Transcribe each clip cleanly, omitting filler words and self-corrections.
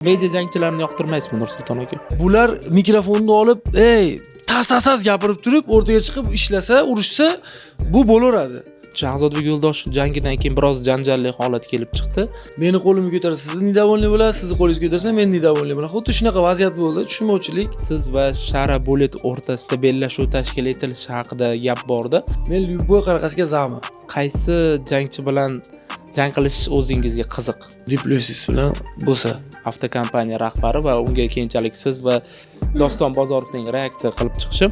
Media jangchilarini yoqtirmaysizmi, Nursulton aka? Bular mikrofonni olib, ey, tas tas tas gapirib turib, o'rtaga chiqib ishlasa, urushsa, bu bo'laveradi. Shahzodbek Yo'ldoshev jangidan keyin biroz janjalli holat kelib chiqdi. Meni qo'limni ko'tarsa, siz недовольный bo'lasiz, sizni qo'lingizni ko'tarsa, men недовольный bo'laman. Xuddi shunaqa vaziyat bo'ldi, tushunmovchilik. Siz va Shara Bullet o'rtasida bellashuv tashkil etilishi haqida gap bordi. Men любой qanaqasiga за man. Qaysi jangchi bilan jang qilish o'zingizga qiziq? Diplosis bilan bo'lsa. Avtokompaniya rahbari va unga keyinchalik siz va Doston Bozorovning reaksiya qilib chiqishi.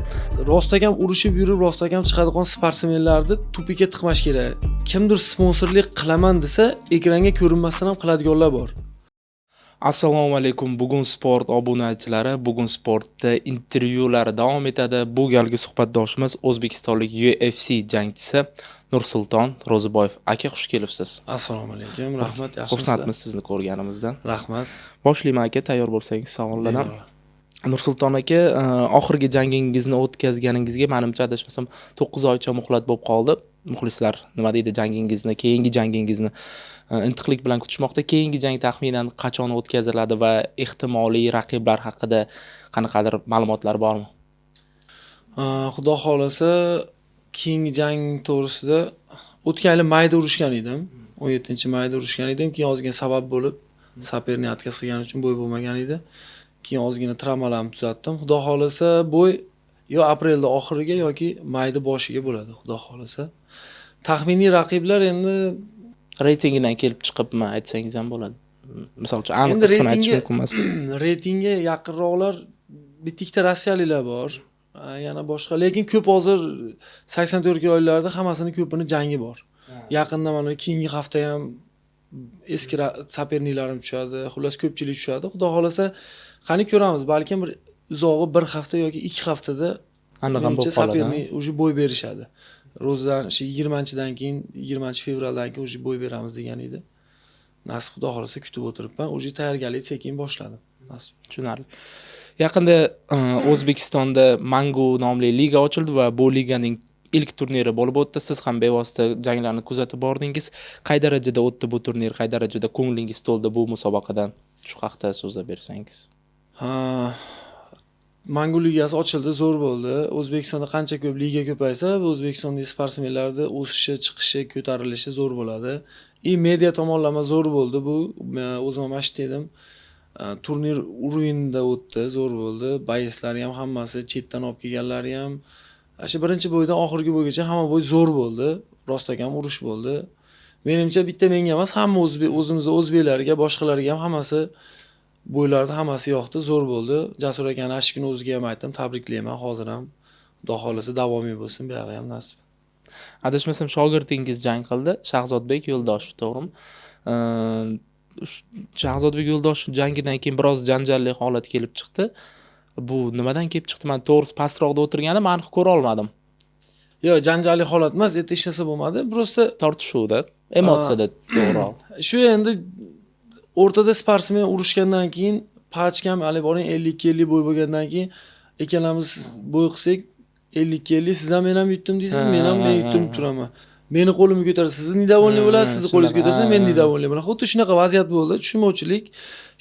Rostakam urushib yurib, rostakam chiqadigan sportsmenlarni тупик ka tiqmash kerak. Kimdir sponsorlik qilaman desa, ekranga ko'rinmasdan ham qiladiganlar bor. Assalomu alaykum, Bugun Sport obunachilari. Bugun Sportda intervyulari davom etadi. Bu galgi suhbatdoshimiz o'zbekistonlik UFC jangchisi Nursulton Ro'ziboyev. Aka, xush kelibsiz. Assalomu alaykum, rahmat, yaxshimisizlar? Xursandmiz sizni ko'rganimizdan. Rahmat. Boshlayman, aka, tayyor bo'lsangiz savollardan. Bemalol. Nursulton aka, oxirgi jangingizni o'tkazganingizga, manimcha, adashmasam, 9 oycha muhlat bo'lib qoldi. Muxlislar, nima deydi, jangingizni, keyingi jangingizni intiqlik bilan kutishmoqda. Keyingi jang taxminan qachon o'tkaziladi va ehtimoliy raqiblar haqida qanaqadir ma'lumotlar bormi? Xudo xohlasa, keyingi jang to'g'risida o'tgan yili mayda urushgan edim. 17 mayda urushgan edim. Keyin ozgina sabab bo'lib, соперник отказ qilgani uchun бой bo'lmagan edi. Keyin ozgina travmalarimni tuzatdim. Xudo xohlasa, бой yo aprelda oxiriga yoki mayda boshiga bo'ladi, Xudo xohlasa. Taxminiy raqiblar endi Reytingidan kelib chiqibmi, aytsangiz ham bo'ladi. Misol uchun, aniq Endi ismini aytish reytingga mumkin emas. Reytingga yaqinroqlar bitta ikkita rossiyaliklar bor. Yana boshqa, lekin ko'p hozir 84 kilolarda hammasini ko'pini jangi bor. Yaqinda mana keyingi hafta ham eski соперник larim tushadi. Xullas, ko'pchilik tushadi. Xudo xohlasa, qani ko'ramiz. Balkim bir uzog'i bir hafta yoki 2 haftada Aniq ham menimcha bo'lib qoladi. Соперник уже бой berishadi. Ro'zadan shu 20-dan keyin, 20 fevraldan keyin уже бой beramiz degan edi. Nasib, Xudo xohlasa, kutib o'tiribman. Уже tayyorgarlik sekin boshladim. Nasib. Tushunarli. Yaqinda O'zbekistonda Mangu nomli liga ochildi va bu liganing ilk turniri bo'lib o'tdi. Siz ham bevosita janglarni kuzatib bordingiz. Qay darajada o'tdi bu turnir? Qay darajada ko'nglingiz to'ldi bu musobaqadan? Shu haqda so'zlab bersangiz. Ha, Mangu ligasi ochildi, zo'r bo'ldi. O'zbekistonda qancha ko'p liga ko'paysa, bu O'zbekistondagi sportsmenlarni o'sishi, chiqishi, ko'tarilishi zo'r bo'ladi. И media tomonlama zo'r bo'ldi bu. Men o'zim ham eshitdim edim. Turnir уровень da o'tdi, zo'r bo'ldi. Боец lari ham hammasi, chetdan olib kelganlari ham. Shu birinchi бой dan oxirgi бой gacha hamma бой zo'r bo'ldi. Rostakam urush bo'ldi. Menimcha, bitta menga emas, hamma o'zbek, o'zimizni o'zbeklarga, boshqalarga ham hammasi бой larni hammasi yoqdi, zo'r bo'ldi. Jasur akani shu kuni o'ziga ham aytdim, tabriklayman hozir ham. Xudo xohlasa, davomiy bo'lsin, buyog'i ham nasib. Adashmasam, shogirdingiz jang qildi, Shahzodbek Yo'ldoshev, to'g'rimi? Shahzodbek Yo'ldoshev jangidan keyin biroz janjalli holat kelib chiqdi. Bu nimadan kelib chiqdi? Men to'g'risi pastroqda o'tirganim, aniq ko'ra olmadim. Yo'q, janjalli holat emas, erta hech narsa bo'lmadi. Просто Tortishuvda, emotsiyada to'g'riroq. Shu endi o'rtada sportsmen urushgandan keyin pachkam haligi boring 50 50 бой bo'lgandan keyin ikkalamiz бой qilsak, 50 50, siz ham men ham yutdim deysiz, men ham men yutdim turaman. Meni qo'limni ko'tarsa, siz недовольный bo'lasiz, sizni qo'lingizni ko'tarsa, men недовольный bo'laman. Xuddi shunaqa vaziyat bo'ldi, tushunmovchilik.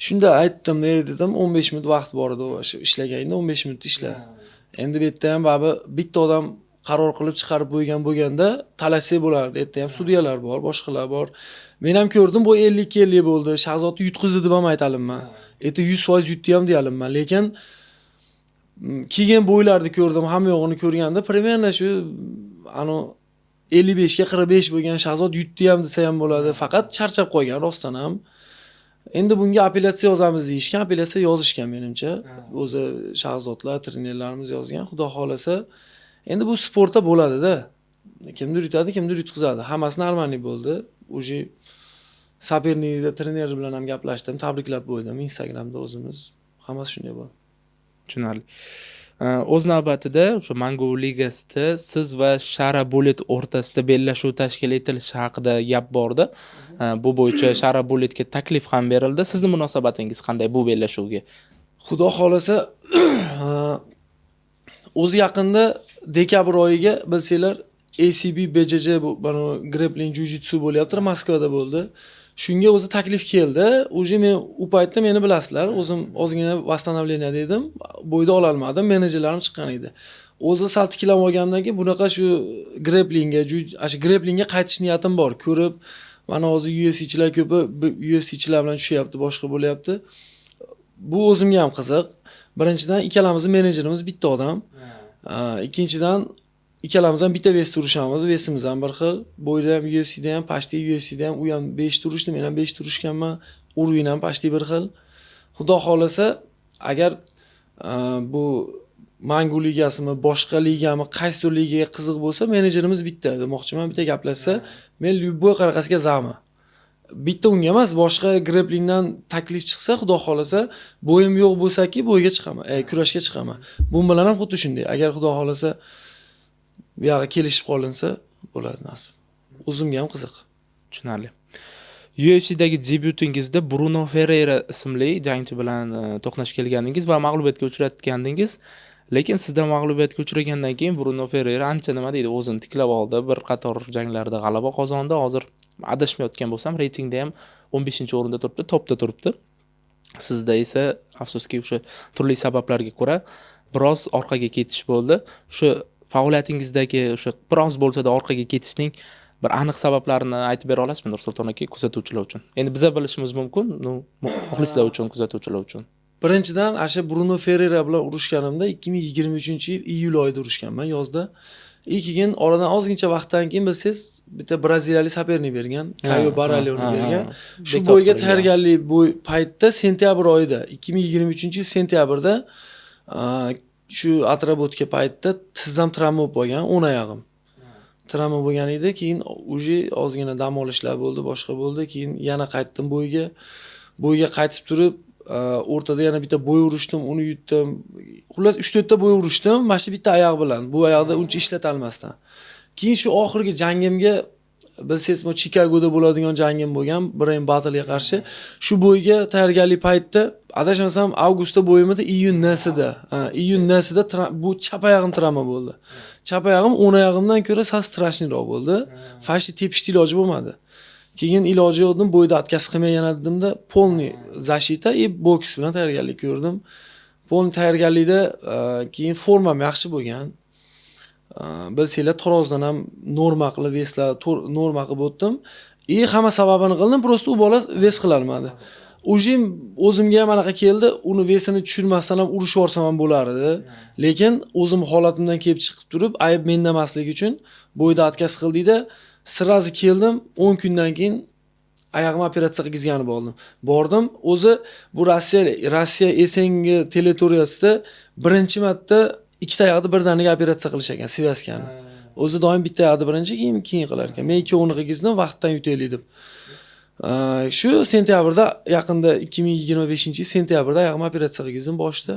Shunda aytdim, ne dedim, 15 minut vaqt bor edi o'sha ishlaganda, 15 minut ishla. Endi bu yerda ham baribir bitta odam qaror qilib chiqarib qo'ygan bo'lganda talashsak bo'lardi. Bu yerda ham sudyalar bor, boshqalar bor. Men ham ko'rdim, bu 50 50 bo'ldi. Shahzodni yutqizdi deb ham aytalinman. Erta 100% yutdi ham deyalinman. Lekin keyin бой larni ko'rdim, hamma yo'g'ini ko'rganda примерно shu anu 55 ga 45 bo'lgan, Shahzod yutdi ham desa ham bo'ladi. Faqat charchab qolgan rostdan ham. Endi bunga apellyatsiya yozamiz deyishgan, apellyatsiya yozishgan menimcha. O'zi Shahzodlar, trenerlarimiz yozgan. Xudo xohlasa, endi bu sportda bo'ladi-da. Kimdir yutadi, kimdir yutqizadi. Hammasi нормальный bo'ldi. Уже соперник da trener bilan ham gaplashdim, tabriklab qo'ydim Instagramda o'zimiz. Hammasi shunday bo'ldi. Tushunarli. O'z navbatida o'sha Mangu ligasida siz va Shara Bullet o'rtasida bellashuv tashkil etilishi haqida gap bordi. Bu bo'yicha Shara Bulletga taklif ham berildi. Sizni munosabatingiz qanday bu bellashuvga? Xudo xohlasa, o'zi yaqinda dekabr oyiga, bilsanglar, ACB BJJ, bu mana grappling jiu-jitsu bo'lyapti, Moskvada bo'ldi. Shunga o'zi taklif keldi. Уже men u paytda, meni bilasizlar, o'zim ozgina восстановление dedim, бой da ololmadim, menejerlarim chiqqan edi. O'zi sal tiklanib olgandan keyin bunaqa shu greplingga, shu greplingga qaytish niyatim bor. Ko'rib, mana hozir UFCchilar ko'pi UFCchilar bilan tushyapti, boshqa bo'lyapti. Bu o'zimga ham qiziq. Birinchidan, ikkalamizni menejerimiz bitta odam. Ikkinchidan, ikkalamiz ham bitta вес da urushamiz, вес imiz ham bir xil. Бой da ham, UFCda ham, почти UFCda ham u ham 5 ta urishdi, men ham 5 ta urushganman. Уровень ham почти bir xil. Xudo xohlasa, agar bu Mangu ligasimi, boshqa ligami, qaysidir ligaga qiziq bo'lsa, menejerimiz bitta demoqchiman, bitta gaplashsa, men любой qanaqasiga за man. Bitta unga emas, boshqa greplingdan taklif chiqsa, Xudo xohlasa, бой im yo'q bo'lsaki, бой ga chiqaman, kurashga chiqaman. Bu bilan ham xuddi shunday. Agar Xudo xohlasa, bu yog'i kelishib qolinsa, bo'ladi nasib. O'zimga ham qiziq. Tushunarli. UFCdagi debyutingizda Bruno Ferreira ismli jangchi bilan to'qnash kelgandingiz va mag'lubiyatga uchratgandingiz. Lekin sizdan mag'lubiyatga uchragandan keyin Bruno Ferreira ancha, nima deydi, o'zini tiklab oldi. Bir qator janglarda g'alaba qozondi. Hozir adashmayotgan bo'lsam, reytingda ham 15-o'rinda turibdi, topda turibdi. Sizda esa, afsuski, o'sha turli sabablarga ko'ra biroz orqaga ketish bo'ldi. O'sha faoliyatingizdagi o'sha biroz bo'lsa-da orqaga ketishning bir aniq sabablarini aytib bera olasizmi, Nursulton aka, kuzatuvchilar uchun? Endi biza bilishimiz mumkin, ну, muxlislar uchun, kuzatuvchilar uchun. Birinchidan, ana Bruno Ferreira bilan urushganimda 2023-yil iyul oyida urushganman, yozda. И keyin oradan ozgincha vaqtdan keyin, bilsangiz, bitta braziliyalik соперник bergan, Kayo Boralioni bergan. Shu Bekor бой ga qilingan. tayyorgarlik бой paytida, sentyabr oyida, 2023-yil sentyabrda shu отработка paytida tizzam travma bo'lib qolgan, o'ng oyog'im. Travma bo'lgan edi. Keyin уже ozgina dam olishlar bo'ldi, boshqa bo'ldi. Keyin yana qaytdim бой ga. Бой ga qaytib turib, o'rtada yana bitta бой urishdim, uni yutdim. Xullas, 3-4 ta бой urishdim, mana shu bitta oyoq bilan. Bu oyoqda uncha ishlatalmasdan. Keyin shu oxirgi jangimga, bilsangiz, bu Chikagoda bo'ladigan jangim bo'lgan, Brain Battle'ga qarshi. Shu бой ga tayyorgarlik paytida, adashmasam, avgustda бой im edi, iyun nasida. Ha, iyun nasida bu chap oyog'im travma bo'ldi. Chap oyog'im o'ng oyog'imdan ko'ra sal страшный roq bo'ldi. Почти tepishni iloji bo'lmadi. Keyin iloji yo'q dedim, бой da отказ qilmay yana dedimda, полный защита и boks bilan tayyorgarlik ko'rdim. Полный tayyorgarlikda keyin formam yaxshi bo'lgan. Bilsanglar, tarozdan ham norma qilib, вес lar norma qilib o'tdim. И hamma sababini qildim, просто u bola вес qilolmadi. Уже o'zimga ham anaqa keldi, uni вес ini tushirmasdan ham urushib yuborsam ham bo'lar edi. Lekin o'zim holatimdan kelib chiqib turib, ayb menda emasligi uchun бой da отказ qildikda, сразу keldim, 10 kundan keyin oyog'imni operatsiya qilgizgani bo'ldim. Bordim, o'zi bu Rossiya СНГ territoriyasida birinchi marta ikkita oyoqni birdaniga operatsiya qilish ekan, связка ni. O'zi doim bitta oyoqni birinchi, keyin qilar ekan. Men ikkovini qilgizdim, vaqtdan yutaylik deb. Shu sentyabrda, yaqinda, 2025-yil sentyabrda oyog'imni operatsiya qilgizdim boshida.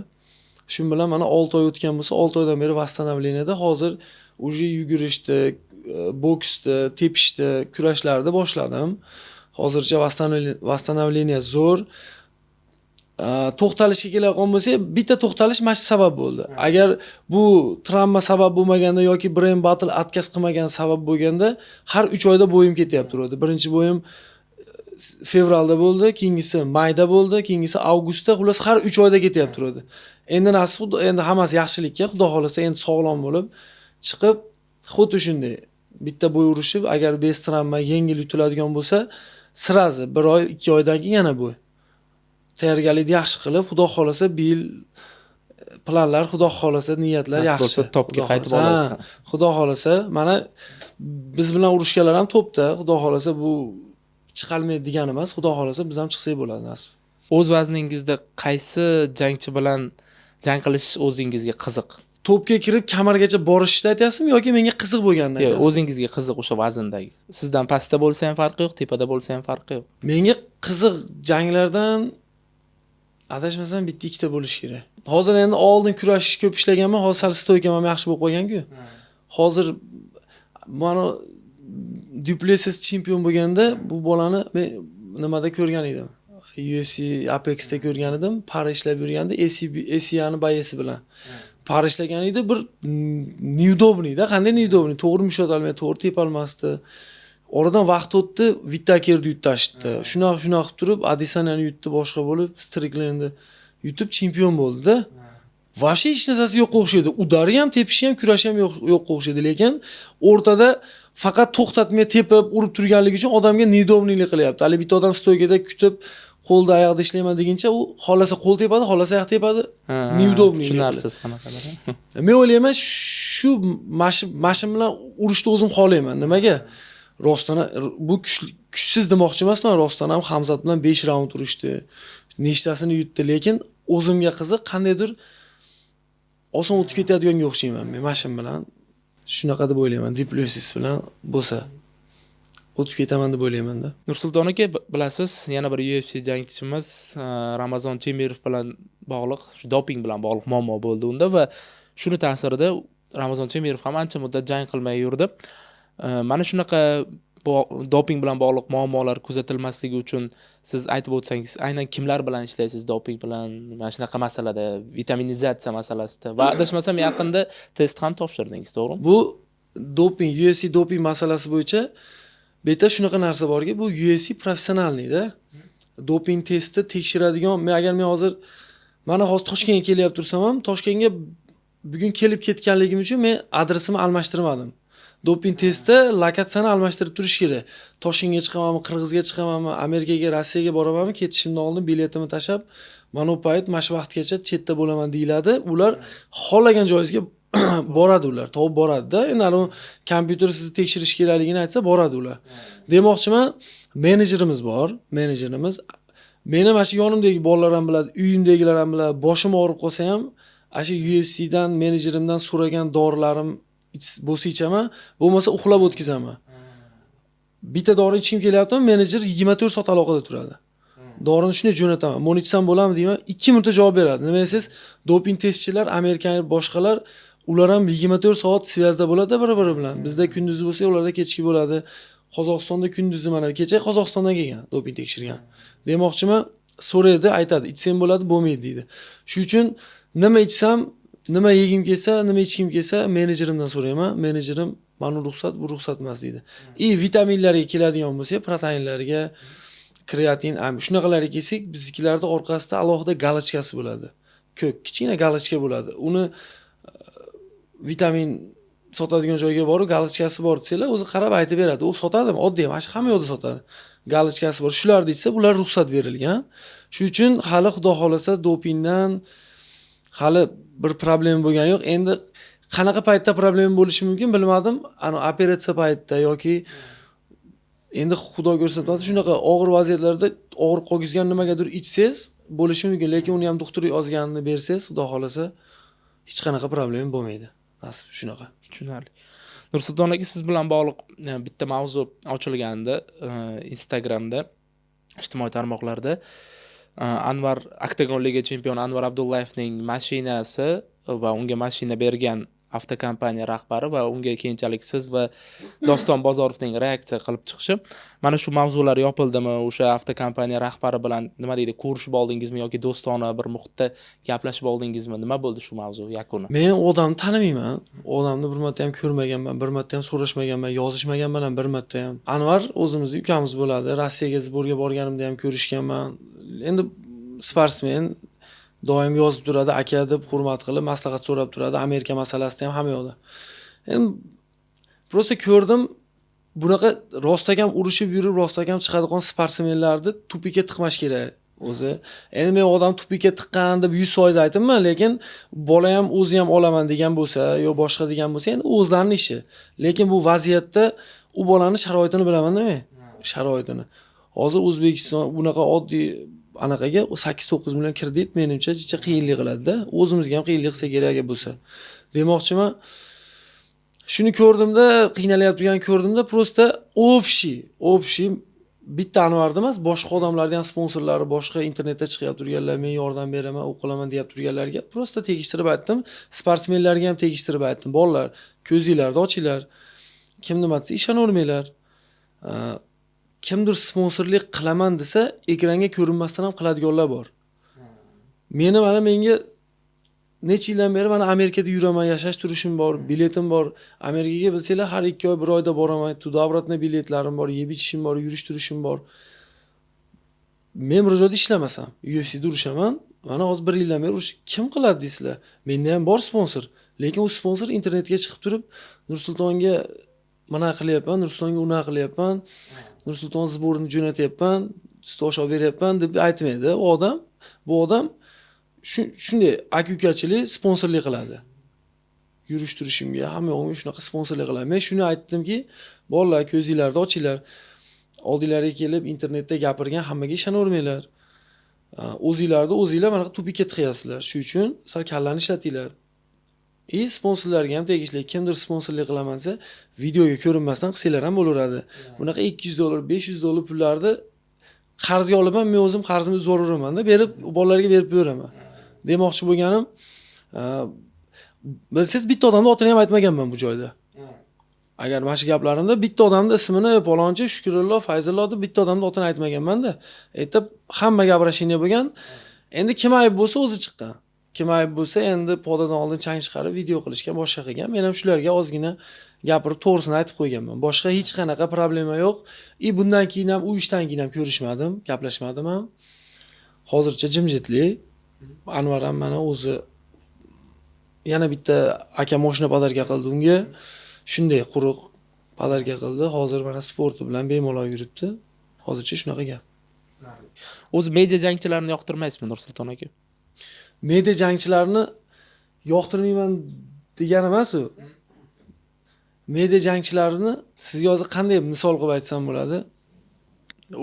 Shu bilan mana 6 oy o'tgan bo'lsa, 6 oydan beri восстановление da, hozir уже yugurishni, boksni, tepishni, kurashlarni boshladim. Hozircha восстановление zo'r. To'xtalishga keladigan bo'lsak, bitta to'xtalish mana shu sabab bo'ldi. Agar bu travma sabab bo'lmaganda yoki Brain Battle отказ qilmagan sabab bo'lganda, har 3 oyda бой im ketyapti turadi. Birinchi бой im fevralda bo'ldi, keyingisi mayda bo'ldi, keyingisi avgustda, xullas, har 3 oyda ketyapti turadi. Endi nasib, endi hammasi yaxshilikka, Xudo xohlasa, endi sog'lom bo'lib chiqib, xuddi shunday bitta бой urushib, agar без travma yengil yutiladigan bo'lsa, сразу bir oy, 2 oydan keyin yana бой. Tayyorgarlikni yaxshi qilib, Xudo xohlasa, bu yil planlar, Xudo xohlasa, niyatlar Nasib yaxshi. bo'lsa, topga Xudo qaytib xohlasa, olasiz. Ha, Xudo xohlasa, mana biz bilan urushganlar ham topda. Xudo xohlasa, bu chiqalmaydi degani emas. Xudo xohlasa, biz ham chiqsak bo'ladi, nasib. O'z vazningizda qaysi jangchi bilan jang qilish o'zingizga qiziq? Topga kirib kamargacha borishni aytyapsizmi yoki menga qiziq bo'lganini Yo'q, aytyapsizmi? o'zingizga qiziq o'sha vazndagi. Sizdan pastda bo'lsa ham farqi yo'q, tepada bo'lsa ham farqi yo'q. Menga qiziq janglardan, adashmasam, bitta ikkita bo'lishi kerak. Hozir endi oldin kurash ko'p ishlaganman, hozir sal стойка m ham yaxshi bo'lib qolgan-ku. Hozir mana Duplessis chempion bo'lganda bu bolani men nimada ko'rgan edim? UFC Apex'da ko'rgan edim. Пара ishlab yurganda ACAni боец i bilan. Пара ishlagan edi, bir неудобный da, qanday неудобный? To'g'ri mushat olmay, to'g'ri tepolmasdi. Oradan vaqt o'tdi, Vitakerni yutashdi. Shunaqa shunaqa qilib turib, Adesanyani yutdi, boshqa bo'lib, Striklendni yutib chempion bo'ldi-da. Вообще hech narsasi yo'qqa o'xshaydi. Удар i ham, tepishi ham, kurashi ham yo'qqa o'xshaydi, lekin o'rtada faqat to'xtatmay tepib, urib turganligi uchun odamga неудобный lik qilyapti. Hali bitta odam стойка da kutib, qo'lda oyoqda ishlayman deguncha, u xohlasa qo'l tepadi, xohlasa oyoq tepadi. Неудобный. Tushunarsiz qanaqadir. Men o'ylayman, shu mashin bilan urushni o'zim xohlayman. Nimaga? Rostdan bu kuchsiz demoqchi emasman. Rostdan ham Hamzat bilan 5 raund urushdi. Nechtasini yutdi, lekin o'zimga qiziq, qandaydir oson o'tib ketadiganga o'xshayman men mashin bilan. Shunaqa deb o'ylayman. Du Plessis bilan bo'lsa o'tib ketaman deb o'ylayman-da. Nursulton aka, bilasiz, yana bir UFC jangchimiz Ramazon Chemirov bilan bog'liq, shu doping bilan bog'liq muammo bo'ldi unda va shuni ta'sirida Ramazon Chemirov ham ancha muddat jang qilmay yurdi. Mana shunaqa doping bilan bog'liq muammolar kuzatilmasligi uchun siz aytib o'tsangiz, aynan kimlar bilan ishlaysiz doping bilan, mana shunaqa masalada, vitaminizatsiya masalasida va adashmasam yaqinda test ham topshirdingiz, to'g'rimi? Bu doping, UFC doping masalasi bo'yicha bu yerda shunaqa narsa borki, bu UFC профессиональный da. Doping testi tekshiradigan, men agar men hozir mana hozir Toshkentga kelyapti tursam ham, Toshkentga bugun kelib ketganligim uchun men adresimni almashtirmadim. Doping testda lokatsiyani almashtirib turish kerak. Toshkentga chiqamanmi, Qirg'izga chiqamanmi, Amerikaga, Rossiyaga boramanmi, ketishimdan oldin biletimni tashlab, mana u payt mana shu vaqtgacha chetda bo'laman deyiladi. Ular xohlagan joyingizga boradi ular, topib boradi-da. Endi anavi kompyuter sizni tekshirish kerakligini aytsa, boradi ular. Demoqchiman, menejerimiz bor, menejerimiz meni mana shu yonimdagi bolalar ham biladi, uyimdagilar ham biladi. Boshim og'rib qolsa ham, ana shu UFCdan menejerimdan so'ragan dorilarim bo'lsa ichaman, bo'lmasa uxlab o'tkazaman. Bitta dori ichgim kelyaptimi, menejer 24 soat aloqada turadi. Dorini shunday jo'nataman. Buni ichsam bo'ladimi deyman, 2 minutda javob beradi. Nima desangiz, doping testchilar, amerikalik boshqalar, ular ham 24 soat связь da bo'ladi bir-biri bilan. Bizda kunduzi bo'lsa, ularda kechki bo'ladi. Qozog'istonda kunduzi, mana kecha Qozog'istondan kelgan, doping tekshirgan. Demoqchiman, so'raydi, aytadi, ichsang bo'ladi, bo'lmaydi deydi. Shuning uchun nima ichsam, nima yegim kelsa, nima ichgim kelsa, menejerimdan so'rayman. Menejerim mana ruxsat, bu ruxsat emas deydi. И vitaminlarga keladigan bo'lsak, proteinlarga, kreatin, shunaqalarga kelsak, biznikilarda orqasida alohida галочка si bo'ladi. Ko'k, kichkina галочка bo'ladi. Uni vitamin sotadigan joyga borib, галочка si bor desanglar, o'zi qarab aytib beradi. U sotadimi? Oddiy, mana shu hamma yoqda sotadi. Галочка si bor. Shularni ichsa, bular ruxsat berilgan. Shuning uchun hali xudo xohlasa dopingdan hali bir problema bo'lgani yo'q. Endi qanaqa paytda problema bo'lishi mumkin bilmadim. Ana operatsiya paytida yoki endi xudo ko'rsatmasin, shunaqa og'ir vaziyatlarda og'riq qolgizgan nimagadir ichsangiz bo'lishi mumkin, lekin uni ham doktor yozganini bersangiz, xudo xohlasa hech qanaqa problema bo'lmaydi. Nasib shunaqa. Tushunarli. Nursulton aka, siz bilan bog'liq bitta mavzu ochilgandi Instagramda, ijtimoiy tarmoqlarda. Anvar, Oktagon Liga chempioni Anvar Abdullayevning mashinasi va unga mashina bergan avtokompaniya rahbari va unga keyinchalik siz va Doston Bozorovning reaksiya qilib chiqishi. Mana shu mavzular yopildimi? O'sha avtokompaniya rahbari bilan, nima deydi, ko'rishib oldingizmi yoki do'stona bir muhitda gaplashib oldingizmi? Nima bo'ldi shu mavzu yakuni? Men odamni tanimayman. Odamni bir marta ham ko'rmaganman, bir marta ham so'rashmaganman, yozishmaganman ham bir marta ham. Anvar o'zimizni ukamiz bo'ladi. Rossiyaga сбор ga borganimda ham ko'rishganman. Endi sportsmen, doim yozib turadi, aka deb hurmat qilib, maslahat so'rab turadi. Amerika masalasida ham, hamma yoqda. Endi просто ko'rdim, bunaqa rostakam urushib yurib, rostakam chiqadigan sportsmenlarni тупик ka tiqmash kerak o'zi. Endi men odam тупик ka tiqqan deb 100% aytibman, lekin bola ham o'zi ham olaman degan bo'lsa, yo boshqa degan bo'lsa, endi o'zlarining ishi. Lekin bu vaziyatda u bolani sharoitini bilaman-da men. Sharoitini. Hozir O'zbekiston bunaqa oddiy anaqaga 8-9 million kredit menimcha jicha qiyinlik qiladi-da. O'zimizga ham qiyinlik qilsa kerak agar bo'lsa. Demoqchiman, shuni ko'rdimda, qiynalyapti ko'rdimda, просто общий bitta Anvarni emas, boshqa odamlarni ham sponsorlari, boshqa internetda chiqyapti turganlar, men yordam beraman, u qilaman deyap turganlarga просто tegishtirib aytdim. Sportsmenlarga ham tegishtirib aytdim. Bolalar, ko'zinglarni ochinglar. Kim nima desa ishonavermanglar. Kimdir sponsorlik qilaman desa, ekranga ko'rinmasdan ham qiladiganlar bor. Meni mana menga Necha yildan beri mana Amerikada yuraman, yashash turishim bor, biletim bor. Amerikaga, bilsanglar, har 2 oy, bir oyda boraman. Туда обратно biletlarim bor, yeb ichishim bor, yurish turishim bor. Men bir joyda ishlamasam, UFCda urushaman. Mana hozir bir yildan beri urush kim qiladi deysizlar. Menda ham bor sponsor. Lekin u sponsor internetga chiqib turib, Nursultonga mana qilyapman, Nursultonga unaqa qilyapman, Nursulton сбор ni jo'natyapman, sut osh olib beryapman deb aytmaydi. U odam, bu odam shunday aka ukachilik sponsorlik qiladi. Yurish turishimga, hamma yog'imga shunaqa sponsorlik qiladi. Men shuni aytdimki, bolalar, ko'zinglarni ochinglar. Oldinglarga kelib internetda gapirgan hammaga ishonavermanglar. O'zinglarni o'zinglar mana тупик ka tiqyapsizlar. Shu uchun sal kallani ishlatinglar. И sponsorlarga ham tegishli. Kimdir sponsorlik qilaman desa, videoga ko'rinmasdan qilsanglar ham bo'laveradi. Bunaqa 200 dollar, 500 dollar pullarni qarzga olib ham men o'zim qarzimni uzib yuboraverman-da, berib bolalarga berib beraman. Demoqchi bo'lganim, bilsangiz, bitta odamni otini ham aytmaganman bu joyda. Agar mana shu gaplarimda bitta odamni ismini, palonchi, Shukrullo, Fayzullo deb bitta odamni otini aytmaganman-da. Aytib hammaga обращение bo'lgan. Endi kim ayb bo'lsa, o'zi chiqqan. Kim ayb bo'lsa, endi podadan oldin chang chiqarib video qilishgan, boshqa qilgan. Men ham shularga ozgina gapirib, to'g'risini aytib qo'yganman. Boshqa hech qanaqa problema yo'q. И bundan keyin ham, u ishdan keyin ham ko'rishmadim, gaplashmadim ham. Hozircha jimjitlik. Anvar ham mana o'zi yana bitta aka moshina подарка qildi unga. Shunday quruq подарка qildi. Hozir mana sporti bilan bemalol yuribdi. Hozircha shunaqa gap. O'zi media jangchilarni yoqtirmaysizmi, Nursulton aka? Media jangchilarni yoqtirmayman degani emas u. Media jangchilarini sizga hozir qanday misol qilib aytsam bo'ladi?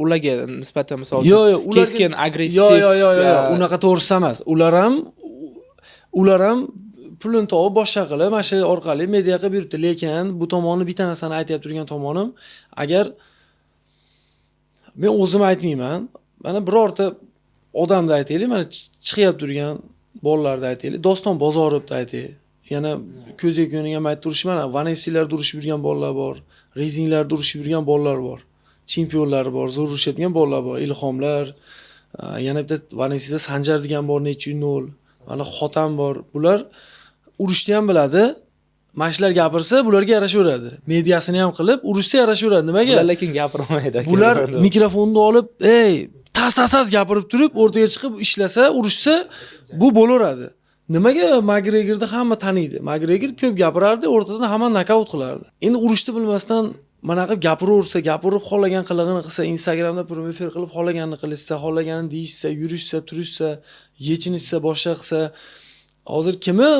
Ularga nisbatan, misol uchun, Yo'q, yo'q, ularga keskin, agressiv. Yo'q, unaqa to'g'risi emas. Ular ham pulini topib, boshqa qilib, mana shu orqali media qilib yuribdi. Lekin bu tomonni, bitta narsani aytyapti turgan tomonim, agar men o'zim aytmayman, mana birorta odamni aytaylik, mana chiqyapti turgan bolalarni aytaylik, Doston Bozorovni aytaylik. Yana ko'zga ko'ringan mayda turish, mana One FC'larda urushib yurgan bolalar bor, Rizinglarda urushib yurgan bolalar bor. Chempionlar bor, zo'r urushadigan bolalar bor, Ilhomlar, yana bitta One FC'da Sanjar degan bor, necha nol, mana Xotam bor. Bular urushni ham biladi. Mana shular gapirsa, bularga yarashaveradi. Mediasini ham qilib, urushsa yarashaveradi. Nimaga? Bular lekin gapirmaydi aka. Bular mikrofonni olib, ey, tas tas tas gapirib turib, o'rtaga chiqib ishlasa, urushsa, bu bo'laveradi. Nimaga Makgregorni hamma taniydi? Makgregor ko'p gapirardi, o'rtadan hamma nokaut qilardi. Endi urushni bilmasdan mana qilib gapiraversa, gapirib xohlagan qilig'ini qilsa, Instagramda прямой эфир qilib xohlaganini qilishsa, xohlaganini deyishsa, yurishsa, turishsa, yechinishsa, boshqa qilsa, hozir kimi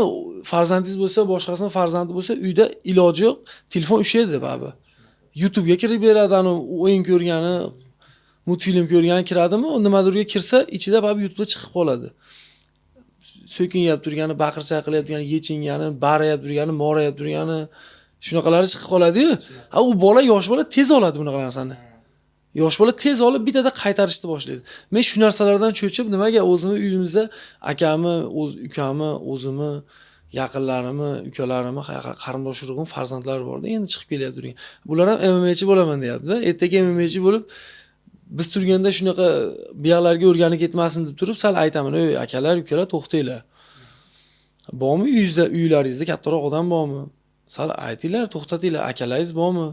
farzandingiz bo'lsa, boshqasini farzandi bo'lsa, uyda iloji yo'q, telefon ushlaydi baribir. YouTube'ga kirib beradi, anavi o'yin ko'rgani, multfilm ko'rgani kiradimi, nimadirga kirsa, ichida baribir YouTube'da chiqib qoladi. So'kinyapti turgani, baqir chaqiryapti turgani, yechingani, barayapti turgani, morayapti turgani, shunaqalari chiqib qoladi-yu. Ha, u bola, yosh bola tez oladi bunaqa narsani. Yosh bola tez olib, bittada qaytarishni boshlaydi. Men shu narsalardan cho'chib, nimaga o'zimni uyimizda akamni, o'z ukamni, o'zimni yaqinlarimni, ukalarimni, qarindosh urug'im farzandlari borda, endi chiqib kelyapti turgan. Bular ham MMAchi bo'laman deyapti. Ertaga MMAchi bo'lib, biz turganda shunaqa buyoqlarga o'rganib ketmasin deb turib sal aytaman: "Ey akalar, ukalar, to'xtanglar. Bormi uyingizda, uylaringizda kattaroq odam bormi? Sal aytinglar, to'xtatinglar, akalaringiz bormi?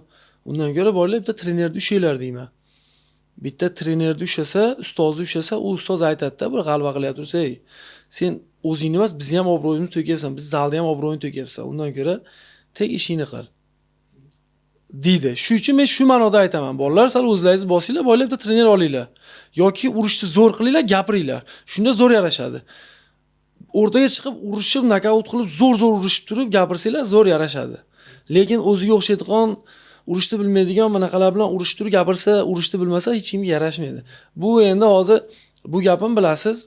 Undan ko'ra boringlar, bitta trenerni ushlanglar", deyman. Bitta trenerni ushlasa, ustozni ushlasa, u ustoz aytadi-da, bir g'alva qilyapti tursa: "Ey, sen o'zingni emas, bizni ham obro'yimizni to'kyapsan, biz zalda ham obro'yini to'kyapsan. Undan ko'ra tek ishingni qil", deydi. Shu uchun men shu ma'noda aytaman. Bolalar, sal o'zlaringiz bosinglar, boringlar, bitta trener olinglar. Yoki urushni zo'r qilinglar, gapiringlar. Shunda zo'r yarashadi. O'rtaga chiqib urushib, nokaut qilib, zo'r-zo'r urushib turib gapirsanglar, zo'r yarashadi. Lekin o'ziga o'xshaydigan, urushni bilmaydigan bunaqalar bilan urushib turib gapirsa, urushni bilmasa, hech kimga yarashmaydi. Bu endi hozir bu gapim, bilasiz,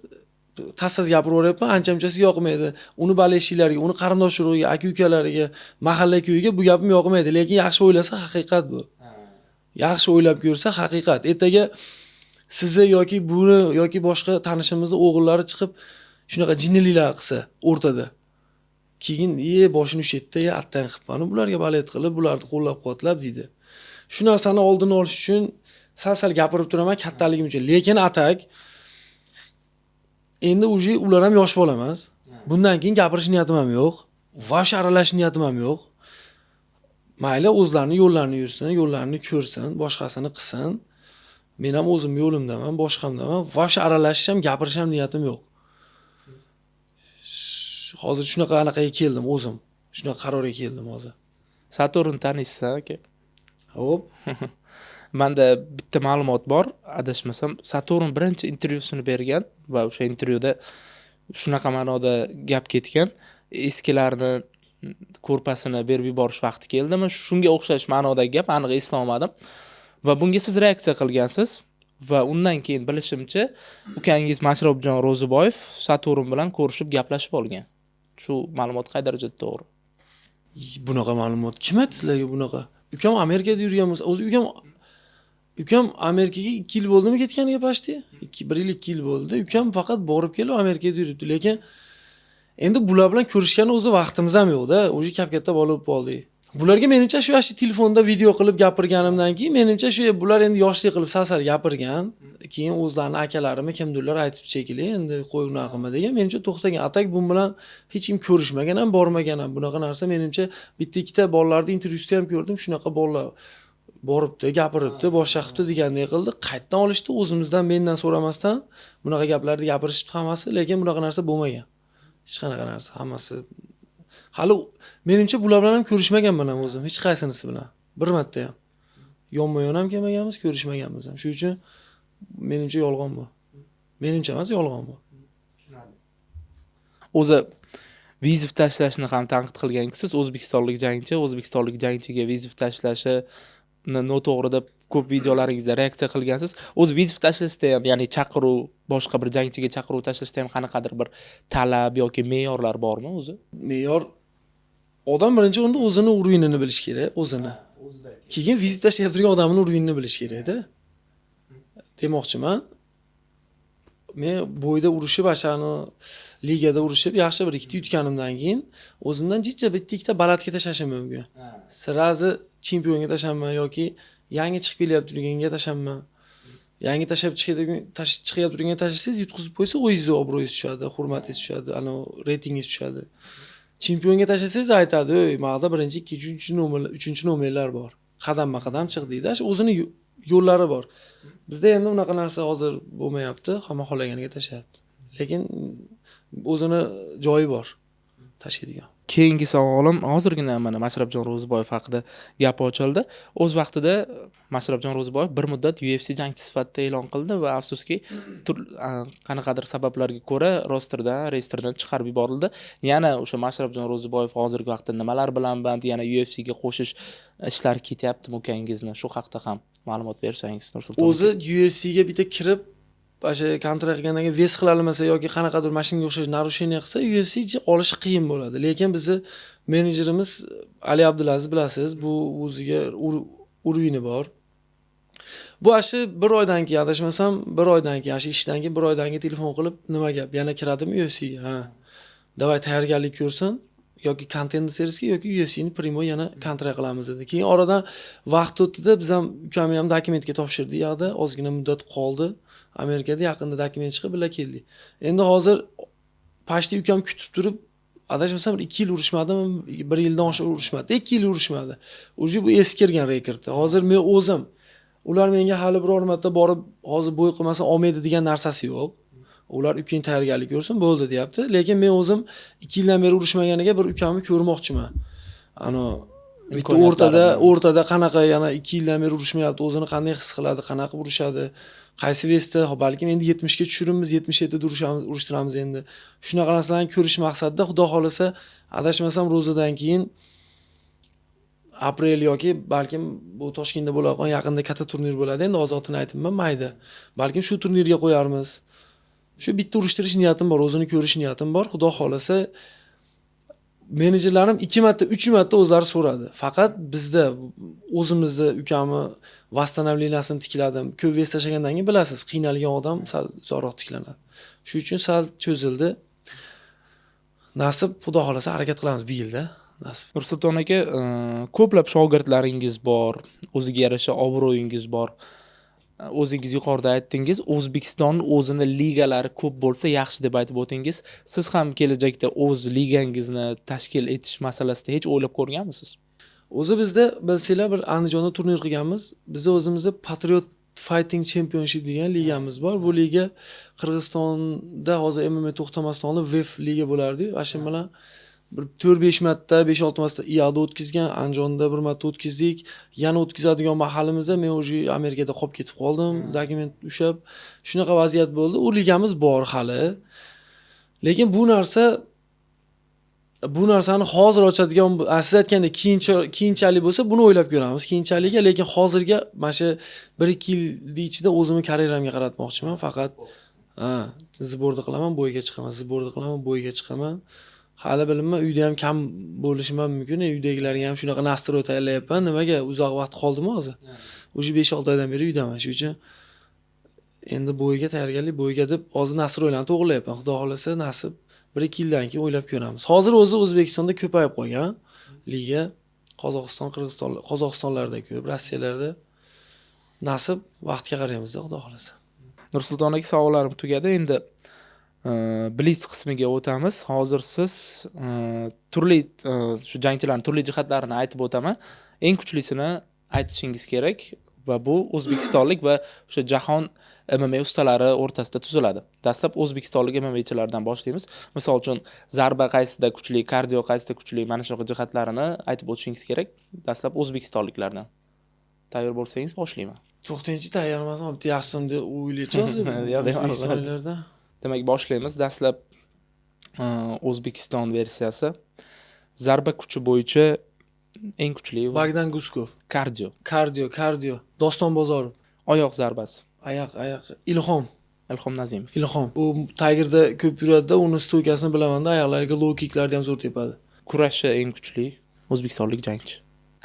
tas tas gapiraveryapman, ancha munchasiga yoqmaydi. Uni болельщик lariga, uni qarindosh urug'iga, aka ukalariga, mahalla ko'yiga bu gapim yoqmaydi, lekin yaxshi o'ylasa, haqiqat bu. Yaxshi o'ylab ko'rsa, haqiqat. Ertaga sizni yoki buni yoki boshqa tanishimizni o'g'illari chiqib shunaqa jinniliklar qilsa o'rtada, keyin e boshini ushlaydida, e attang qilibman bularga болеть qilib, bularni qo'llab-quvvatlab deydi. Shu narsani oldini olish uchun sal-sal gapirib turaman kattaligim uchun. Lekin а так endi уже ular ham yosh bola emas. Bundan keyin gapirish niyatim ham yo'q. Вообще aralashish niyatim ham yo'q. Mayli, o'zlarini yo'llarini yursin, yo'llarini ko'rsin, boshqasini qilsin. Men ham o'zim yo'limdaman, boshqamdaman. Вообще aralashish ham, gapirish ham niyatim yo'q. Hozir shunaqa anaqaga keldim o'zim. Shunaqa qarorga keldim hozir. Saturn taniysiz, aka? Xo'p. Manda bitta ma'lumot bor, adashmasam, Saturn birinchi intervyusini bergan va o'sha intervyuda shunaqa ma'noda gap ketgan. Eskilarni ko'rpasini berib yuborish vaqti keldimi? Shunga o'xshash ma'nodagi gap, aniq eslolmadim. Va bunga siz reaksiya qilgansiz va undan keyin bilishimcha, ukangiz Mashrabjon Ro'ziboyev Saturn bilan ko'rishib gaplashib olgan. Shu ma'lumot qay darajada to'g'ri? Bunaqa ma'lumot kim aytdi sizlarga bunaqa? Ukam Amerikada yurgan bo'lsa, o'zi ukam Amerikaga 2 yil bo'ldimi ketganiga почти? 2, 1 yil, 2 yil bo'ldi. Ukam faqat borib kelib Amerikada yuribdi, lekin endi bular bilan ko'rishgani o'zi vaqtimiz ham yo'qda. Уже kap-katta bola bo'lib qoldik. Bularga menimcha shu yoshli telefonda video qilib gapirganimdan keyin, menimcha shu bular endi yoshlik qilib sal-sal gapirgan. Keyin o'zlarini akalarimi, kimdirlar aytib shekilli, endi qo'y unaqa qilma degan, menimcha to'xtagan. А так bu bilan hech kim ko'rishmagan ham, bormagan ham. Bunaqa narsa menimcha bitta ikkita bolalarni intervyusida ham ko'rdim, shunaqa bolalar boribdi, gapiribdi, boshqa qilibdi degandek qildi. Qayerdan olishdi o'zimizdan, mendan so'ramasdan bunaqa gaplarni gapirishibdi hammasi, lekin bunaqa narsa bo'lmagan. Hech qanaqa narsa, hammasi hali menimcha bular bilan ham ko'rishmaganman ham o'zim, hech qaysinisi bilan. Bir marta ham. Yonma-yon ham kelmaganmiz, ko'rishmaganmiz ham. Shuning uchun menimcha yolg'on bu. Menimcha emas, yolg'on bu. O'zi вызов tashlashni ham tanqid qilgansiz. O'zbekistonlik jangchi, o'zbekistonlik jangchiga вызов tashlashi noto'g'ri deb ko'p videolaringizda reaksiya qilgansiz. O'zi вызов tashlashda ham, ya'ni chaqiruv, boshqa bir jangchiga chaqiruv tashlashda ham qanaqadir bir talab yoki me'yorlar bormi o'zi? Me'yor, odam birinchi o'rinda o'zini уровень ini bilish kerak, o'zini. Keyin вызов tashlayotgan turgan odamni уровень ini bilish kerakda. Demoqchiman, men бой da urushib, ashani ligada urushib, yaxshi bir ikkita yutganimdan keyin o'zimdan jicha bitta ikkita balandga tashlashim mumkin. Сразу chempionga tashlanman yoki yangi chiqib kelyapti turganga tashlanman. Yangi tashlab chiqadigan chiqyapti turganga tashlasangiz, yutqizib qo'ysa, o'zingizni obro'yingiz tushadi, hurmatingiz tushadi, anavi reytingingiz tushadi. Chempionga tashlasangiz aytadi, "Ey, mana birinchi, ikkinchi, uchinchi nomer, uchinchi nomerlar bor. Qadamma qadam chiq" deydi. Shu o'zini yo'llari bor. Bizda endi unaqa narsa hozir bo'lmayapti, hamma xohlaganiga tashlayapti. Lekin o'zini joyi bor tashlaydigan. Keyingi savolim, hozirgina mana Mashrabjon Ro'ziboyev haqida gap ochildi. O'z vaqtida Mashrabjon Ro'ziboyev bir muddat UFC jangchisi sifatida e'lon qildi va afsuski, qanaqadir sabablarga ko'ra rosterdan, reyestrdan chiqarib yuborildi. Yana o'sha Mashrabjon Ro'ziboyev hozirgi vaqtda nimalar bilan band, yana UFCga qo'shish ishlari ketyaptimi ukangizni? Shu haqda ham ma'lumot bersangiz, Nursulton. O'zi UFCga bitta kirib, o'sha kontrakt qilgandan keyin вес qila olmasa yoki qanaqadir mana shunga o'xshash нарушение qilsa, UFC olishi qiyin bo'ladi. Lekin bizni menejerimiz Ali Abdulaziz, bilasiz, bu o'ziga уровень i bor. Bu shu bir oydan keyin, adashmasam, bir oydan keyin, shu ishdan keyin bir oydan keyin telefon qilib, nima gap, yana kiradimi UFCga? Ha. Давай tayyorgarlik ko'rsin yoki Contender Seriesga yoki UFCni прямой yana kontrakt qilamiz dedi. Keyin oradan vaqt o'tdida, biz ham ukamni ham dokumentga topshirdik, yoqda ozgina muddat qoldi. Amerikada yaqinda dokument chiqib birga keldik. Endi hozir почти ukam kutib turib, adashmasam, bir 2 yil urushmadimi, bir yildan oshiq urushmadi, 2 yil urushmadi. Уже bu eskirgan rekord. Hozir men o'zim, ular menga hali biror marta borib, hozir бой qilmasa olmaydi degan narsasi yo'q. Ular ukang tayyorgarlik ko'rsin, bo'ldi deyapti. Lekin men o'zim 2 yildan beri urushmaganiga bir ukamni ko'rmoqchiman. Ano bitta o'rtada Imkoniyatlarini. O'rtada qanaqa, yana 2 yildan beri urushmayapti, o'zini qanday his qiladi, qanaqa urushadi, qaysi вес da, hop, balkim endi 70 ga tushiramiz, 77 da urushamiz, urushtiramiz endi. Shunaqa narsalarni ko'rish maqsadida, Xudo xohlasa, adashmasam, ro'zadan keyin aprel yoki balkim bu Toshkentda bo'ladigan yaqinda katta turnir bo'ladi. Endi hozir otini aytibman, mayda. Balkim shu turnirga qo'yarmiz. Shu bitta urushtirish niyatim bor, o'zini ko'rish niyatim bor. Xudo xohlasa, menejerlarim ikki marta, uch marta o'zlari so'radi. Faqat bizda o'zimizni ukamni восстановление sini tikladim. Ko'p вес tashlagandan keyin, bilasiz, qiynalgan odam sal uzoqroq tiklanadi. Shu uchun sal cho'zildi. Nasib, Xudo xohlasa, harakat qilamiz bu yilda. Nasib. Nursulton aka, ko'plab shogirdlaringiz bor, o'ziga yarasha obro'yingiz bor. O'zingiz yuqorida aytdingiz, O'zbekiston o'zini ligalari ko'p bo'lsa yaxshi deb aytib o'tdingiz. Siz ham kelajakda o'z ligangizni tashkil etish masalasida hech o'ylab ko'rganmisiz? O'zi bizda, bilsanglar, bir Andijonda turnir qilganmiz. Biza o'zimizda Patriot Fighting Championship degan ligamiz bor. Bu liga Qirg'izistonda hozir MMA to'xtamasdan oldin WEF liga bo'lardi. Ana shu bilan bir 4-5 marta, 5-6 marta IAda o'tkazgan, Andijonda bir marta o'tkazdik. Yana o'tkazadigan mahalimizda men уже Amerikada qolib ketib qoldim, dokument ushlab. Shunaqa vaziyat bo'ldi. U ligamiz bor hali. Lekin bu narsani hozir ochadigan, siz aytgandek, keyinchalik bo'lsa, buni o'ylab ko'ramiz keyinchaligiga. Lekin hozirga mana shu 1-2 yilni ichida o'zimni karyeramga qaratmoqchiman faqat. Ha, сбор ni qilaman, бой ga chiqaman, сбор ni qilaman, бой ga chiqaman. Hali bilinma, uyda ham kam bo'lishim ham mumkin. Uydagilarga ham shunaqa настрой tayyorlayapman. Nimaga uzoq vaqt qoldimi hozir, уже 5-6 oydan beri uydaman. Shuning uchun endi бой ga tayyorgarlik, бой ga deb hozir настрой larni to'g'irlayapman. Xudo xohlasa, nasib, 1-2 yildan keyin o'ylab ko'ramiz. Hozir o'zi O'zbekistonda ko'payib qolgan liga. Qozog'iston, Qirg'iziston, Qozog'istonlarda ko'p, Rossiyalarda. Nasib, vaqtga qaraymizda, xudo xohlasa. Nursulton aka, savollarim tugadi. Endi blitz qismiga o'tamiz. Hozir siz turli shu jangchilarning turli jihatlarini aytib o'taman, eng kuchlisini aytishingiz kerak va bu o'zbekistonlik va o'sha jahon MMA ustalari o'rtasida tuziladi. Dastlab o'zbekistonlik MMAchilardan boshlaymiz. Misol uchun, zarba qaysida kuchli, kardio qaysida kuchli, mana shunaqa jihatlarini aytib o'tishingiz kerak. Dastlab o'zbekistonliklardan. Tayyor bo'lsangiz, boshlayman. To'xtangchi, tayyor emasman. Bitta yaxshisim deb o'ylaychi hozir. Yo'q, yo'q. O'zbekistonliklarda. Demak, boshlaymiz. Dastlab O'zbekiston versiyasi. Zarba kuchi bo'yicha eng kuchli? Bogdan Guskov. Kardio? Kardio Doston Bozorov. Oyoq zarbasi? Ayoq Ilhom. Ilhom Nazimov. Ilhom, u Tigerda ko'p yuradida, uni стойка sini bilamanda, oyoqlariga low kicklarni ham zo'r tepadi. Kurashi eng kuchli o'zbekistonlik jangchi?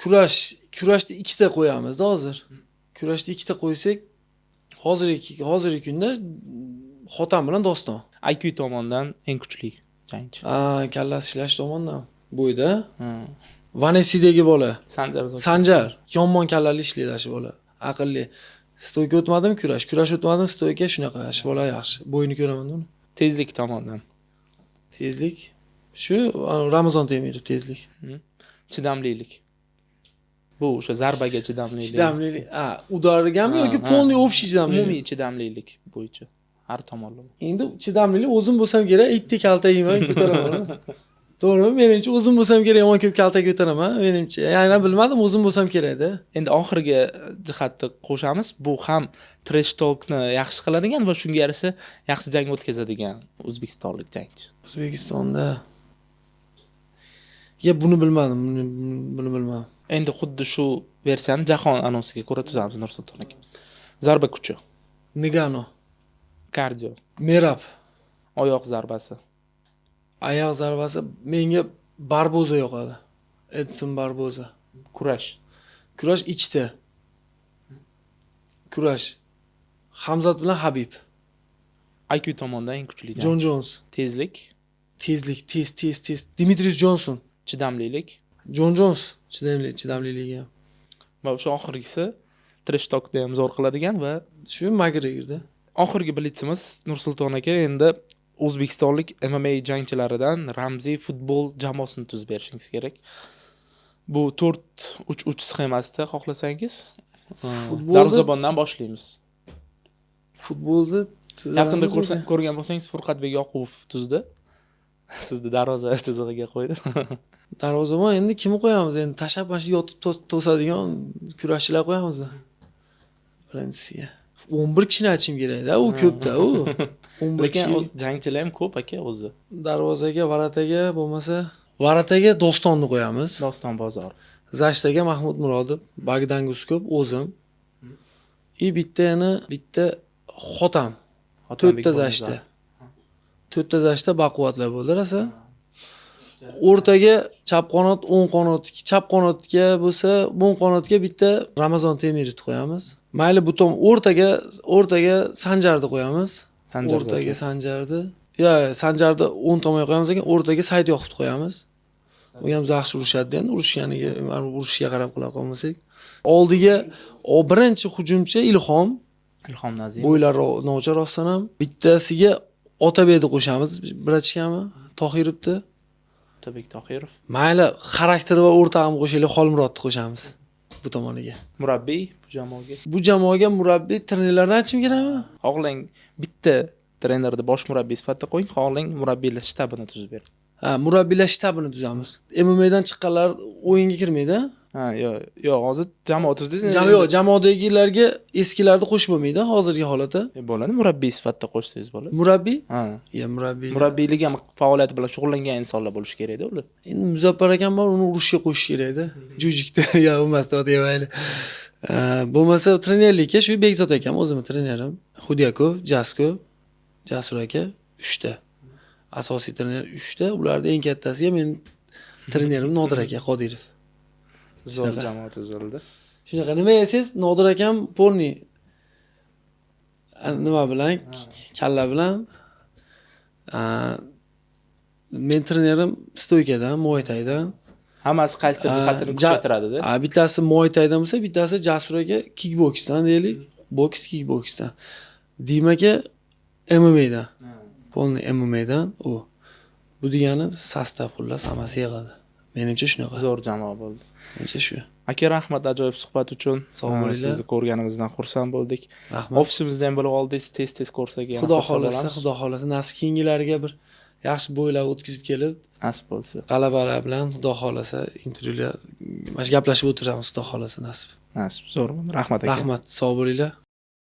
Kurashda ikkita qo'yamizda hozir. Kurashda ikkita qo'ysak, hozirgi kunda Xotam bilan Doston. IQ tomondan eng kuchli jangchi? A, kallasi ishlash tomondan bo'yda Hmm. Vanesidagi bola. Sanjar Zokirov. Sanjar yomon kallali ishlaydi shu bola, aqlli. Стойка o'tmadim, kurash o'tmadim, стойка shunaqa. Shu bola yaxshi, bo'yini ko'raman uni. Tezlik tomondan? Tezlik shu Ramazon Temirov, tezlik. Chidamlilik, bu o'sha zarbaga chidamlilik. Chidamlilik, a, удар gami Ha, yoki ha. полный общий chidamlilik? Umumiy chidamlilik bo'yicha, har tomonlama. Endi chidamlilik, o'zim bo'lsam kerak, ikkita kalta yeyman, ko'taraman, to'g'rimi? Menimcha, o'zim bo'lsam kerak, yomon ko'p kalta ko'taraman, menimcha. Ya'ni bilmadim, o'zim bo'lsam kerakda. Endi oxirgi jihatni qo'shamiz. Bu ham trash talkni yaxshi qiladigan va shunga yarasha yaxshi jang o'tkazadigan o'zbekistonlik jangchi. O'zbekistonda, ya, buni bilmadim, buni bilmadim. Endi xuddi shu versiyani jahon anonsiga ko'ra tuzamiz, Nursulton aka. Zarba kuchi? Nigano. Kardio? Merab. Oyoq zarbasi? Oyoq zarbasi menga Barboza yoqadi, Edson Barboza. Kurash? Kurash ikkita kurash: Hamzat bilan Habib. IQ tomondan eng kuchli Jon Jons. Tezlik? Tezlik, tez, tez, tez, Dimitrius Jonson. Chidamlilik? Jon Jons, chidamli, chidamliligi ham. Va o'sha oxirgisi, trash talkni ham zo'r qiladigan va Shu Makgregorda. Oxirgi blitsimiz, Nursulton aka. Endi o'zbekistonlik MMA jangchilaridan ramziy futbol jamoasini tuzib berishingiz kerak. Bu 4-3-3 sxemasida, xohlasangiz. Darvozabondan boshlaymiz. Futbolda Yaqinda tuzamiz. Ko'rgan bo'lsangiz, Furqatbek Yoqubov tuzdi, sizni darvoza chizig'iga qo'ydi. Darvozabon endi kimni qo'yamiz? Endi tashlab, mana shu yotib to'sadigan kurashchilar qo'yamiz birinchisiga. 11 kishini aytishim kerakda, u ko'pda, u 11 Lekin kishi. Jangchilar ham ko'p, aka, o'zi. Darvozaga, ворота ga bo'lmasa, ворота ga Dostonni qo'yamiz. Doston Bozorov. Защита ga Mahmud Murodov, Bogdan Guskov, o'zim и bitta, yana bitta Xotam. Hotamбек To'rtta защита, to'rtta защита baquvvatlar bo'ldi rosa. O'rtaga chap qanot, o'ng qanot, chap qanotga bo'lsa, o'ng qanotga bitta Ramazon Temirovni qo'yamiz. Mayli, bu tom o'rtaga Sanjarni qo'yamiz. Sanjar O'rtaga Zokirov. Sanjarni, yo, Sanjarni o'ng tomonga qo'yamiz ekan, o'rtaga Said Yoqubni qo'yamiz. U ham yaxshi urushadi. Endi urushganiga, mana, urushiga qarab qila qolmasak. Oldiga, o, birinchi hujumchi Ilhom. Ilhom Nazimov. Bo'ylari novcha rostdan ham. Bittasiga Otabekni qo'shamiz, братишка mi, Tohirovni. Otabek Tohirov. Mayli, xarakteri va o'rtog'imni qo'shaylik, Xolmurodni qo'shamiz bu tomoniga. Murabbiy bu jamoaga. Bu jamoaga murabbiy, trenerlarni aytishim kerakmi? Xohlang bitta trenerni bosh murabbiy sifatida qo'ying, xohlang murabbiylar shtabini tuzib bering. Ha, murabbiylar shtabini tuzamiz. MMAdan chiqqanlar o'yinga kirmaydi. Ha, yo'q, yo'q, hozir jamoa tuzdingiz. Yo'q, jamoadagilarga eskilarni qo'shib bo'lmaydi hozirgi holatda. Bo'ladi, murabbiy sifatida qo'shsangiz bo'ladi. Murabbiy? Ha. Ya murabbiy. Murabbiylik ham faoliyati bilan shug'ullangan insonlar bo'lishi kerakda ular. Endi Muzaffar akam bor, uni urushga qo'shish kerakda. Jujikda yo bo'lmasa mayli. Bo'lmasa trenerlikka shu Bekzod akam o'zimni trenerim. Xudyakov, Jasko, Jasur aka 3 ta. Asosiy trener 3 ta. Ularning eng kattasiga men trenerim Nodir aka Qodirov. Zo'r jamoa tuzildi. Shunaqa nima desangiz, Nodir akam polniy nima bilan, kalla bilan. Men trenerim stoykadan, Muay Thaidan. Hammasi qaysidir jihatini kuchaytiradida. Bittasi Muay Thaidan bo'lsa, bittasi Jasur aka kickboksdan deylik. Boks kickboksdan. Dima aka MMAdan. Polniy MMAdan u. Bu degani sostav xullas hammasi yig'ildi. Menimcha shunaqa. Zo'r jamoa bo'ldi. Menimcha shu. Aka, rahmat ajoyib suhbat uchun. Sog' bo'linglar. Sizni ko'rganimizdan xursand bo'ldik. Rahmat. Ofisimizda ham bo'lib oldingiz, tez-tez ko'rsak yana Xudo xursand xohlasa, bo'lamiz. Xudo xohlasa nasib keyingilariga bir yaxshi bo'ylar o'tkazib kelib, Nasib bo'lsa. G'alabalar bilan Xudo xohlasa intervyular, mana shu gaplashib o'tiramiz, Xudo xohlasa nasib. Nasib, zo'r bo'ldi. Rahmat aka. Rahmat, sog' bo'linglar.